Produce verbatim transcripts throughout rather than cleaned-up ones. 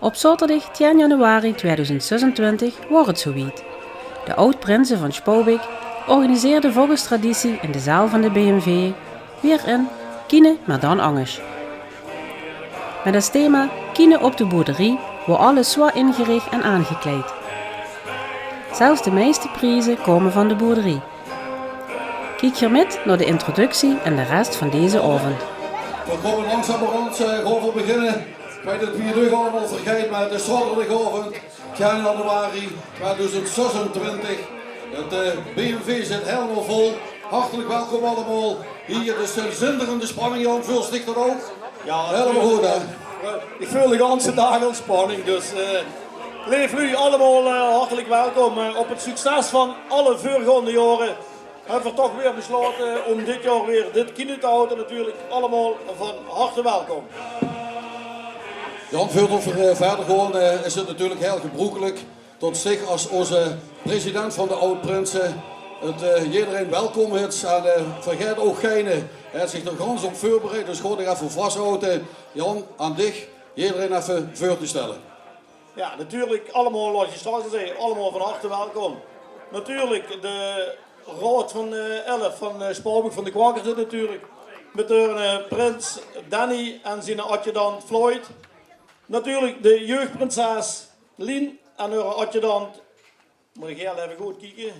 Op zaoterdig tien januari tweeduizend zesentwintig waor 't zoe wied. De aod-prinse van Sjpaubik organiseerde volges traditie in de zaal van de B M V weer ein Kiene, mer dan angers. Mit es thema Kiene op de boerderie waor alles zwaor ingerich en aangekleid. Zelfs de meiste prieze kome van de boerderie. Kiek geer mit nao de introductie en de res van deze aovend. Veer kómme langzamerhand, eh, gaon veer beginne. Ich weit det veer noe allemaol vergaete, mer 't is zaoterdigaovend, tien januari tweeduizend zesentwintig. 't, eh, B M V zit hielemaol vol. Hartelik welkom allemaol. Hie, 't is ein zinderende spanning, Jan. Veulste dich det ouch? Jao, hielemaol good, hè? Ich veul de ganse daag al spanning, dus, eh, leef luuj, allemaol, eh, hartelik welkom, eh, op 't succes van alle veurgaonde jaore. Höbbe veer toch weer beslaote óm dit jaor weer dit Kiene te hawte. Natuurlik allemaol van harte welkom. Jan, veurdet veer, eh, wiejer gaon, eh, is 't natuurlik hiel gebroekelik det dich es ózze president van de aod-prinse 't, eh, jederein welkom hits. En, eh, vergaet ouch geine. Hae haet zich d'r gans op veurbereid, dus gaot dich effe vashaote. Jan, aan dich, jederein effe veur te stelle. Jao, natuurlik allemaol, wie ich straks al zag, allemaol van harte welkom. Natuurlik de raod van, eh, elf van, eh, Sjpaubik, van de Kwakkerte natuurlik. Mit hun, eh, prins Danny en zien adjudant Floyd. Natuurlik de jeugdprinses Lien en häöre adjudant. Mót ich hiel effe good kieke.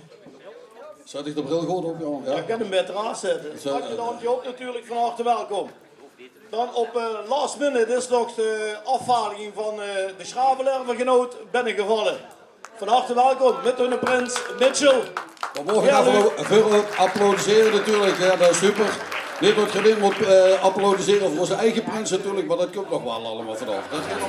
Zèt ich de bril good op, Jan? Jao. Jao, ich kin 'm baeter aafzètte. Zo, eh, adjudant Job natuurlik van harte welkom. Dan op, eh, last minute is nog de aafvaardiging van, eh, de Sjravelaer Vergenoot binnegevalle. Van harte welkom mit hunne prins Mitchell. Veer moge effe veur applaudissere natuurlik, hè, det is super. Neet det geer neet mót, eh, applaudissere veur ózze eige prins natuurlik, mer det kump nog waal allemaol vanaaf. Det geit nog.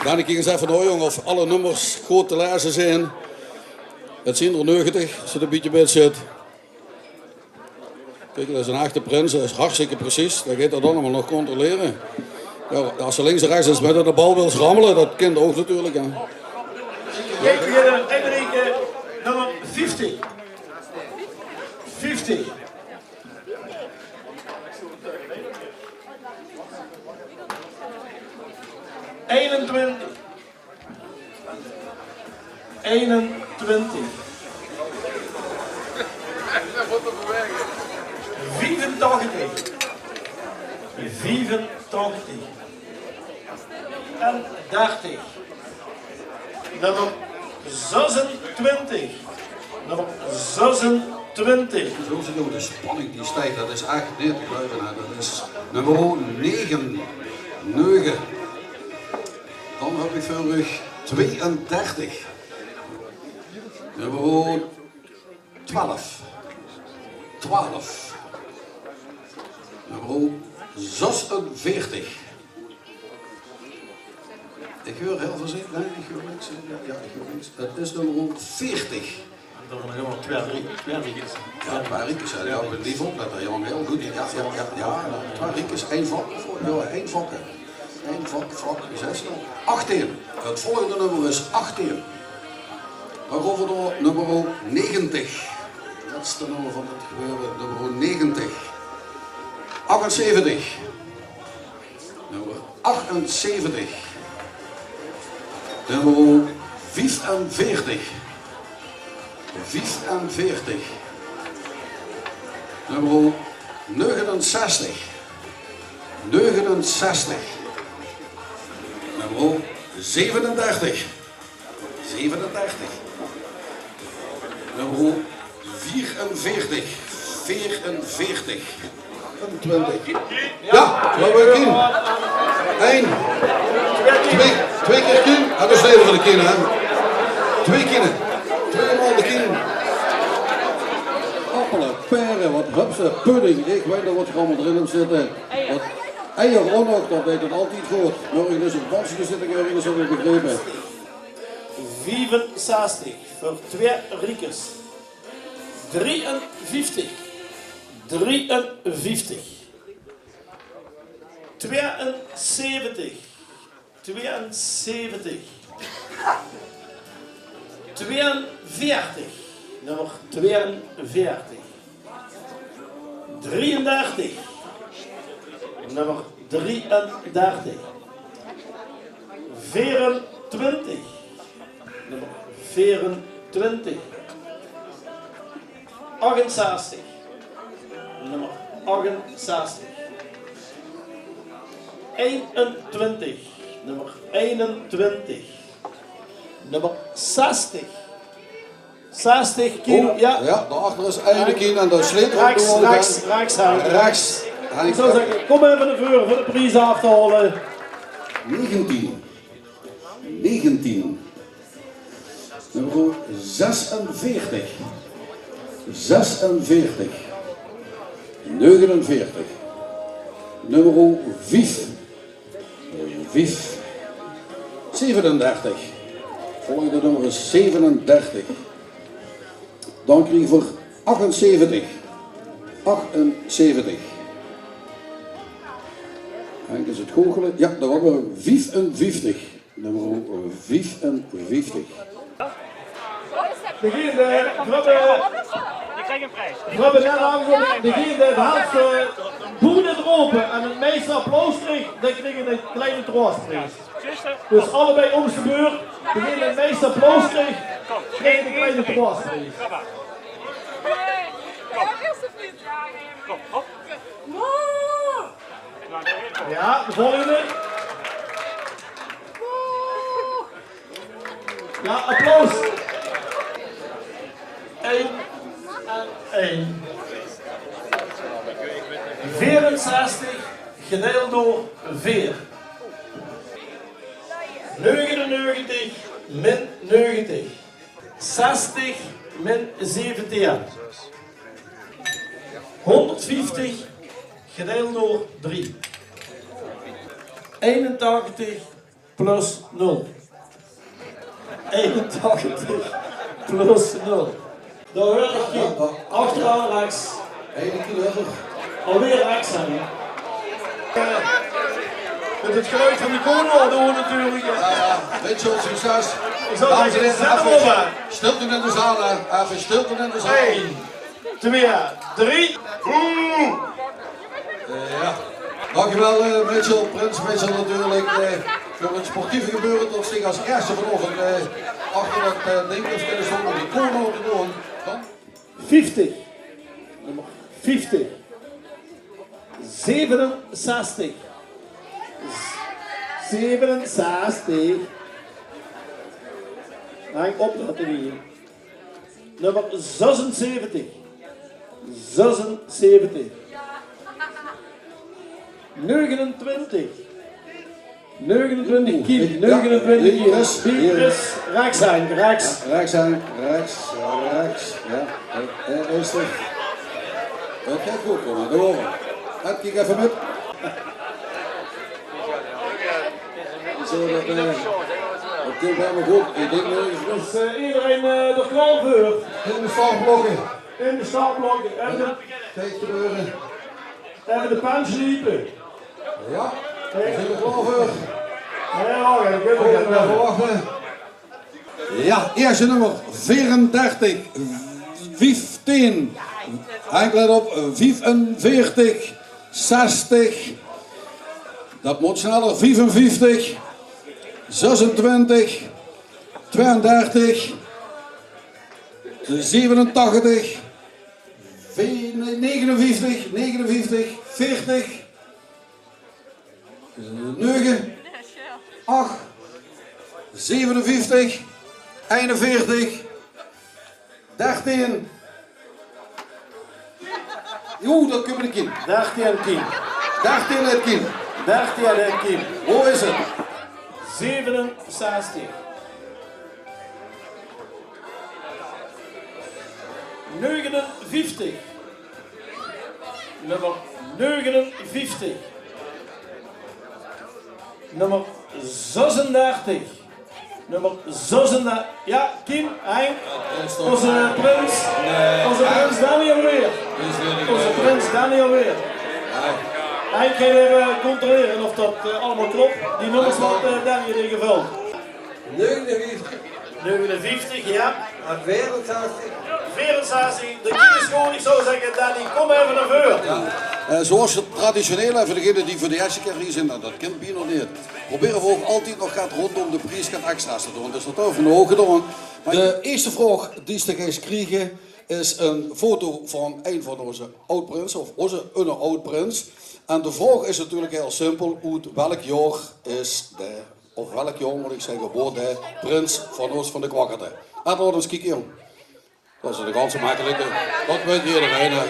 Dan kiek ins effe nao, jóng, of alle nummers good te laeze zeen. 't Zeen d'r neugentig, es 't e bietje mit zit. Kiek, det is 'n echte prins, det is hartstikke precies. Det geit 'r dan allemaol nog controlere. Jao, es ze links en rechts ins mit de bal wils rammele, det kint ouch natuurlik, hè. Kiek, veer gaon effe kieke, nummer vieftien. Vieftien. Einentwintig. Einentwintig. Viefentachtig. Viefentachtig. En dertig. Nummer zesentwintig. Nummer zesentwintig. Zo is 't ouch, de spanning die stijgt, det is ech neet te geluive, hè. Det is nummer nege. Nege. Dan höb ich veur uch tweeëndertig. Nummer twaalf. Twaalf. Nummer zesenveertig. Ich huur hiel veurzichtig. Nae, ich huur niks. Jao, jao, ich huur niks. 't Is nummer veertig. D'r zeen nog ummer twee, drie, twee, drie is. Jao, twee riekes, hè. Jao, ich bön neet oplette, jóng. Hiel good. Jao, jao, jao, jao. Twee riekes, ein vak. Jao, ein vak, hè. Ein vak, vak zes dan. Achttien. 't Volgende nummer is achttien. Dan gaon v'r door, nummer negentig. Lètste nummer van 't gebeure, nummer negentig. Achtenzeventig. Nummer achtenzeventig. Nummer viefenveertig. Viefenveertig. Nummer neugenenzestig. Neugenenzestig. Nummer zevenendertig. Zevenendertig. Nummer veerenveertig. Veerenveertig. Achtentwintig. Jao, det waor Kien. Ein. Twee, twee kier Kien. Det is de kin, hè. Twee Kiene. Tweemaal de Kien. Oh, Alle pere, wat höbs se, pudding. Ich weit neet wat geer allemaol d'rin höb zitte. Wat eier ouch nog, dat deit 't altied good. Mörge is 't bas gezit, höb ich begrepe. Viefenzestig veur twee Riekes. Drieënvieftig. Drieënvieftig. Tweeënzeventig. Tweeënzeventig. Tweeënveertig. Nummer tweeënveertig. Drieëndertig. Nummer drieëndertig. Veerentwintig. Nummer veerentwintig. Achtenzestig. Nummer achtenzestig. Einentwintig. Nummer einentwintig. Nummer zestig. Zestig kilo, ja. Ja, dao achter is eine kin en dao sleet Rechts, rechts, rechts, Henk. Rechts, Henk. Ich zou zègke, kom effe nao veure veur de pries aaf te haole. Negentien. Negentien. Nummer zesenveertig. Zesenveertig. Neugenenveertig. Nummer vief. Vief. Zevenendertig. Volgende nummer is zevenendertig. Dan kriege v'r achtenzeventig. Achtenzeventig. Henk is 't goochele. Ja, dao höbbe v'r viefenvieftig. Nummer viefenvieftig. Degene, eh, v'r höbbe, v'r höbbe net aangekondigd, degene dae 't hardste boe drop en 't meiste applaus krieg, dae krieg 'ne kleine troostpries. Dus allebei óm de beurt, degene dae 't meiste applaus krieg, krieg 'ne kleine troostpries. Kom, hop. Ja, de volgende. Ja, applaus. Ein en ein. Veerenzestig gedeild door veer. Neugenennegentig min negentig. Zestig min zeventien. Honderdvieftig gedeild door drie. Einentachtig plus nul. Einentachtig plus nul. Dao huuer ich achteraan rechts. Eine kilometer. Alweer rechts aan, hè? Eh, mit 't geluid van de koning door natuurlik, hè. Ja, ja, wèt geer, succes. Ich zou zègke, zèt 'm op, hè. Stilte in de zaal, hè. Effe stilte in de zaal. Ein, twee, drie. Oeh. Eh, ja. Dankjewel, eh, Mitchell, prins Mitchell natuurlik, eh, veur 't sportieve gebeure tot zich es ierste vanaovend, eh, achter det, eh, dink is kinne staon óm de koning te doon. Dan vieftig. Nummer vieftig. Zevenenzestig. Zevenenzestig. Hang op, det er hier. Nummer zesenzeventig. Zesenzeventig. Neugenentwintig. Neugenentwintig, Kim. Neugenentwintig, Kim. Hier is, hier is. Rechts aan, rechts. Ja, rechts aan, rechts, rechts. Ja, eh, eh, is er. Det geit good kómme, dao. Kiek effe mit. Zo, det, eh, det kump hielemaol good. Ich dink nog effe. Is, eh, ederein, eh, d'r klaor veur? In de startblokke. In de startblokke. Effe de, effe de pen sliepe. Ja, v'r zeen d'r klaor veur. Ja, ja, ja, ja. Effe wachte. Ja, ierste nummer, veerendertig, vieftien. Henk, let op, viefenveertig, zestig. Det mót sneller, viefenvieftig, zesentwintig, tweeëndertig, zevenentachtig, ve-, nee, negenenvieftig, negenenvieftig, veertig, nege, ach, zevenenvieftig, einenveertig, dertien. Oeh, det kump 'ne kin. Dertien kin. Dertien en kin. Dertien en kin. Wo is 't? Zevenenzestig. Negenenvieftig. Nummer negenenvieftig. Nummer zesendertig. Nummer zesendertig. Ja, Kim, Hein. Onze prins. Onze prins Danny alweer. Onze prins Danny alweer. Hein, gaot effe controlere of dat eh, allemaol klop. Die nummers wat eh, Danny in ieder geval. Negenenvieftig. Negenenvieftig, ja. En veerenzestig. Veerenzestig. De kiekers gewoon, ik zou zeggen, Danny, kom even naar voren. Ja. Eh, zoals het traditioneel, en voor degenen die voor de eerste keer hier zijn, nou, dat kent Bino niet. Proberen we ook altijd nog gaat rondom de prijs gaat extra's te doen. Dus dat hebben we vanmorgen gedaan. Maar de eerste vraag die ze eens kriegen is een foto van een van onze oud-prinsen, of onze een oud-prins. En de vraag is natuurlijk heel simpel, uit welk jaar is de of welk jaar moet ik zeggen, wordt de prins van ons van de Kwakkerte? Laat ons eens kijken, jong. Dat is een ganse makkelijke. Dat weet iedereen, hè.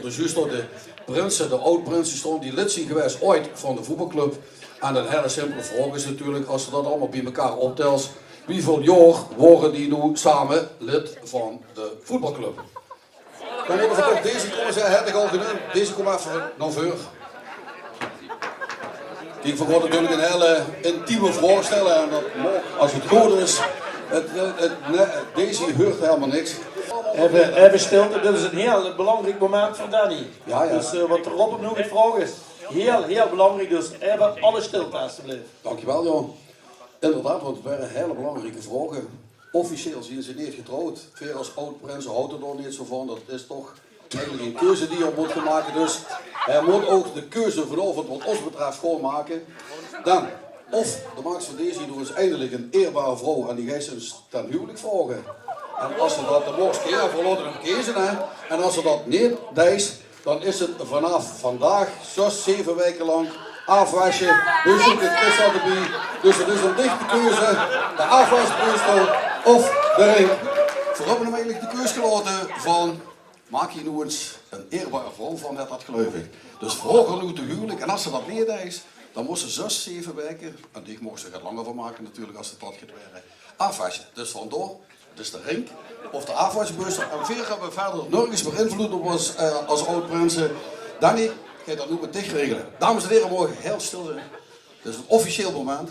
Dus juist door de prinsen, de oud-prinsen stonden die lid zijn geweest ooit van de voetbalclub. En een hele simpele vraag is natuurlijk, als ze dat allemaal bij elkaar optelt, wieviel jaar worden die nu samen lid van de voetbalclub? Dan moeten we toch deze komen, zei het al genoemd. Deze komen even naar voren. Kijk, we moeten natuurlijk een hele intieme vraag stellen. En dat mag, als het goed is, het, het, het, nee, deze huurt helemaal niks. Even, even stilte, dit is een heel belangrijk moment voor Danny. Ja, ja. Dus eh, wat Rob nu gevraagd is, heel, heel belangrijk. Dus even alle stilte alstublieft. Dankjewel, Jan. Inderdaad, want het waren hele belangrijke vragen. Officieel zien ze niet getrouwd. Veer als oud-prinsen houden er niet zo van. Dat is toch eigenlijk een keuze die je moet gaan maken. Dus hij moet ook de keuze vanavond wat ons betreft gewoon maken. Dan, of de maakt van deze door eens eindelijk een eerbare vrouw en die geeft ze ten huwelijk vragen. En als ze dat de mocht keren, verlaten hem kiezen, hè. En als ze dat niet deed, dan is het vanaf vandaag zes, zeven weken lang afwassen. We zoeken het erbij. Dus het is een dichte keuze. De afwasborstel of de ring. Voor hebben we eigenlijk de keuze gelaten van, maak je nu eens een eerbare vrouw van met dat, geloof ik. Dus vraag haar nu te huwelijk. En als ze dat niet deed, dan moest ze zes, zeven weken, en die mocht ze het langer van maken natuurlijk als ze dat gaat weren, afwassen. Dus vandaar, dus de ring of de afwasborstel. En veer hebben verder nergens meer invloed op als, eh, als oud-prinsen. Danny, ga je dat nu met dich regelen. Dames en heren, mogen heel stil zijn. Dit is een officieel moment.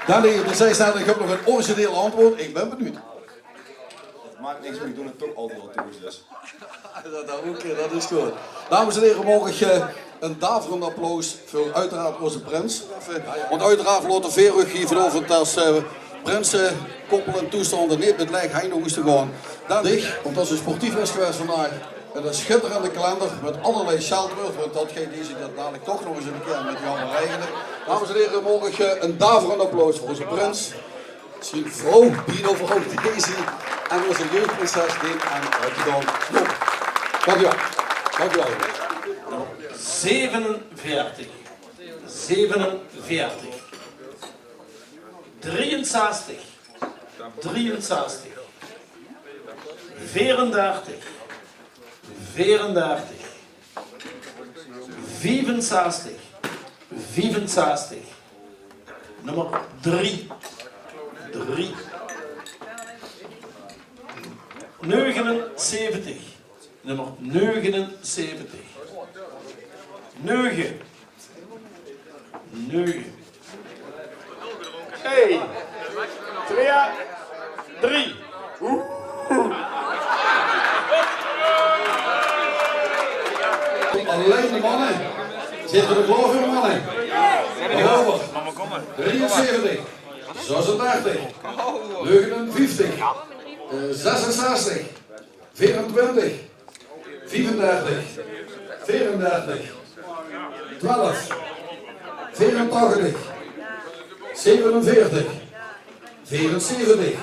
Danny, dan zei ze, ik heb nog een origineel antwoord. Ik ben benieuwd. Het maakt niks, maar ik doe het toch altijd al thuis, dus. Dat, dat, oké, dat is goed. Dames en heren, mag ik eh, een daverend applaus voor uiteraard onze prins. Want uiteraard laten veer uch hier vanavond als eh, prinsenkoppel en toestanden niet met leeg handen hoeven te gaan. Dan dich, want dat is een sportief les geweest vandaag. En een schitterende kalender met allerlei scheldwoorden, want dat geeft deze dat dadelijk toch nog eens een keer met jou regelen. Dames en heren, mag ik eh, een daverend applaus voor onze prins. Zien vrouw, Bino vrouw Daisy en onze jeugdprinses Deen en Rutje Dawn. Dank u wel. Dank u wel. Zevenenveertig. Zevenenveertig. Drieënzestig. Drieënzestig. Veerendertig. Veerendertig. Viefenzestig. Viefenzestig. Nummer drie. Drie. Negenenzeventig. Nummer negenenzeventig. Negen. Negen. Eén, twee, drie. Oeh. Alleen de mannen. Zitten we klaar voor, mannen? Over. Drieënzeventig. Zesendertig. Negenenvieftig. Eh, zesenzestig. Veerentwintig. Viefendertig. Veerendertig. Twelf. Veerentachtig. Zevenenveertig. Veerenzeventig.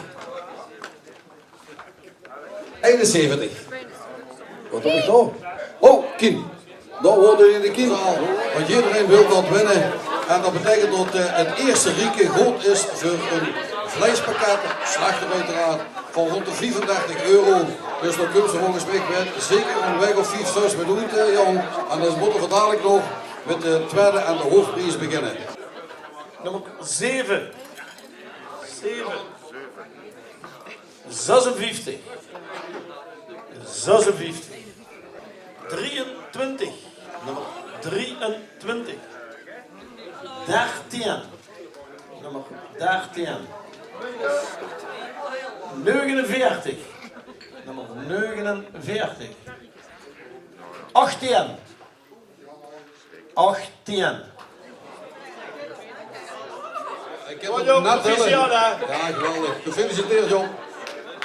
Eenenzeventig. Wat heb ik dan? Oh, Kim. Dan worden we in de Kim al. Want iedereen wil dat winnen. En dat betekent dat eh, het eerste rieke goed is voor een vleispakket, slachter uiteraard. van rond de viefendertig euro. Dus dao kump ze volges mich mit zeker ein waek of vief, zes mit oet, eh, Jan. En dan mótte v'r dalik nog mit de twiede en de hoofpries beginne. Nummer zeve. Zeve. Zesenvieftig. Zesenvieftig. Drieëntwintig. Nummer drieëntwintig. Dertien. Nummer dertien. Negenenveertig. Nummer negenenveertig. Achtien. Achtien. Ich höb 't net proficiat, hè? Ja, geweldig. Gefeliciteerd, jóng.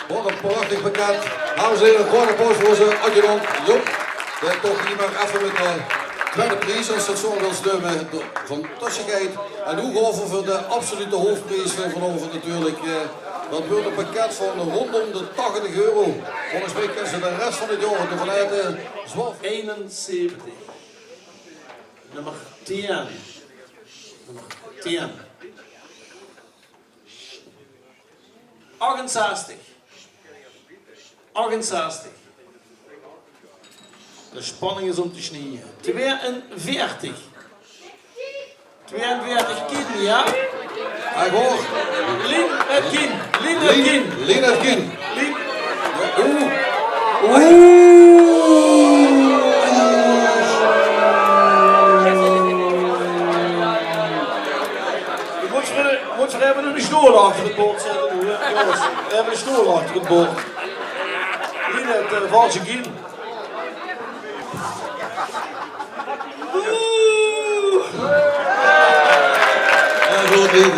Wat ein prachtig pakket. Dames en here, ein groot applaus veur ózze adjudant Job. Dae toch hie mer effe mit de twiede pries, es v'r 't zo wille neume, d'r van tösse geit. En noe gaon v'r veur de absolute hoofpries van vanaovend natuurlik. Eh, dat weurt ein pakket van róndóm de tachtig euro. Volges mich kinne ze de res van 't jaor d'rvan aete. Zwaar. Einenzeventig. Nummer tien. Nummer tien. Achtenzestig. Achtenzestig. De spanning is óm te snieje. Tweeënveertig. Tweeënveertig, Kien, ja? Hie hoor. Lien, eh, Kien. Lien, eh, Kien. Lien, eh, Kien. Lien. Oeh. Oeh. Mót v'r, mót v'r effe ein stool achter 't bord zètte, hè, jónges. Effe ein stool achter 't bord. Lien haet, eh, valse kin. Oeh. Ja, good, Lien.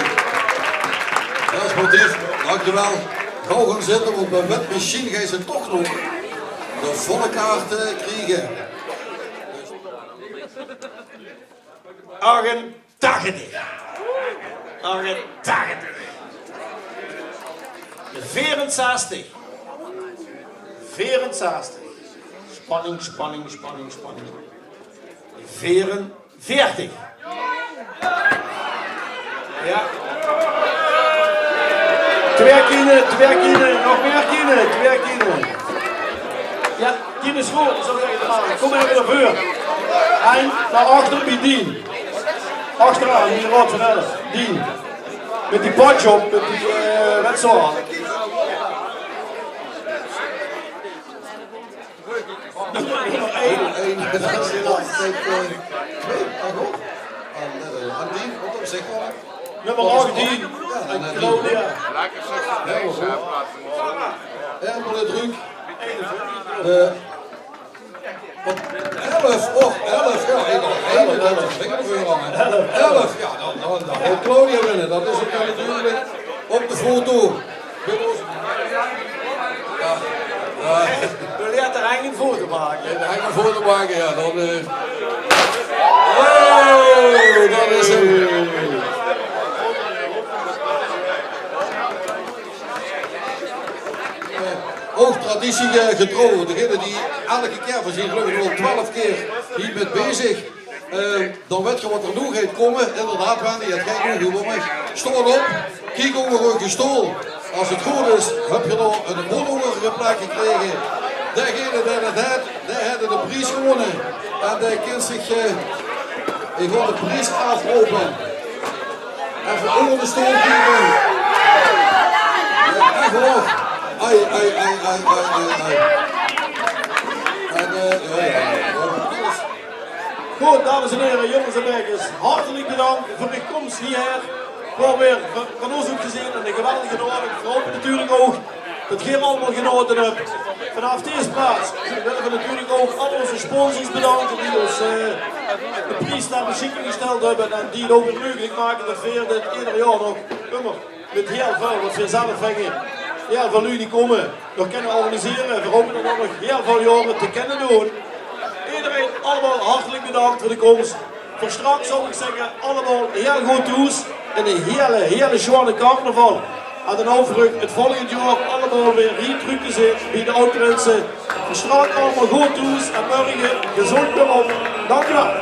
Ja, sportief. Dankjewel. Gaw gaon zitte, want bie mit mesjien geis se toch nog de volle kaart kriege. Achtentachtig. Achtentachtig. Veerenzestig. Veerenzestig. Spanning, spanning, spanning, spanning. Veerenveertig. Ja. Twee kiene, twee kiene, nog mieë kiene, twee kiene. Ja, kiene is good, zo zègk ich 't mer. Kóm mer effe nao veure. En nao achter bie Dien. Achteraan, hie raod van elf. Dien. Mit die patch op, mit die, eh, wèt zo. Nummer ein. Ein, ein, dat is helaas net, eh, nee, ah, good. Aan, eh, aan Dien, wat op zich waal. Nummer achttien. Ja, aan, eh, Claudia. Lekker zeg. Ja, hoor. Helemaal in druk. Eh, Op elf, och, elf, ja, ich dach, hey, mit elf, ich veur aan. Elf, ja, dan, dan, dan mót Claudia winne. Dat is natuurlik op de foto. Mit ós, ja, ja. Wil jij er eigen foto maken? Ja, eigen foto maken, ja, dan, eh. Oh, dat is hem. Eh, ouch traditie, eh, getrouw. Degene die elke kier, v'r zeen gelukkig al twelf kier hie mit bezig. Eh, dan wèt geer wat er noe geit kómme. Inderdaad, Wendy, 't geit noe gewónne. Staot op, kiek ónger eur stool. Es 't good is, höb geer nog 'n bon ónger geplek gekrege. Degene dae det haet, dae haet de pries gewónne. En dae kint zich, eh, ich wil de pries aafrope. Effe ónger de stool kieke. Ja, effe nog. Ai, ai, ai. En, eh, ja, ja, ja. Good, dames en here, jónges en maedjes, hartelik bedank veur de kóms hiehaer. V'r höbbe weer van, van ós oet gezeen 'ne geweldige aovend. V'r hope natuurlik ouch det geer allemaol genaote höb. Vanaaf dees plaats wille v'r natuurlik ouch al ózze sponsors bedanke die ós, eh, de pries ter besjikking gesteld höbbe en die 't ouch weer meugelik make det veer dit eder jaor nog ummer mit hieël väöl, waat veer zelf vinge, hieël väöl luuj die kómme, nog kinne organisere. V'r hope det nog hieël väöl jaore te kinne doon. Ederein allemaol hartelik bedank veur de kóms. Veur straks zou ich zègke, allemaol hieël good thoes en 'ne hieële, hieële sjoeane carnaval. En dan hope v'r 't volgend jaor allemaol weer hie trök te zeen bie de Aod Prinse. Veur straks allemaol good thoes en mörge gezónd weer op. Dank uch waal.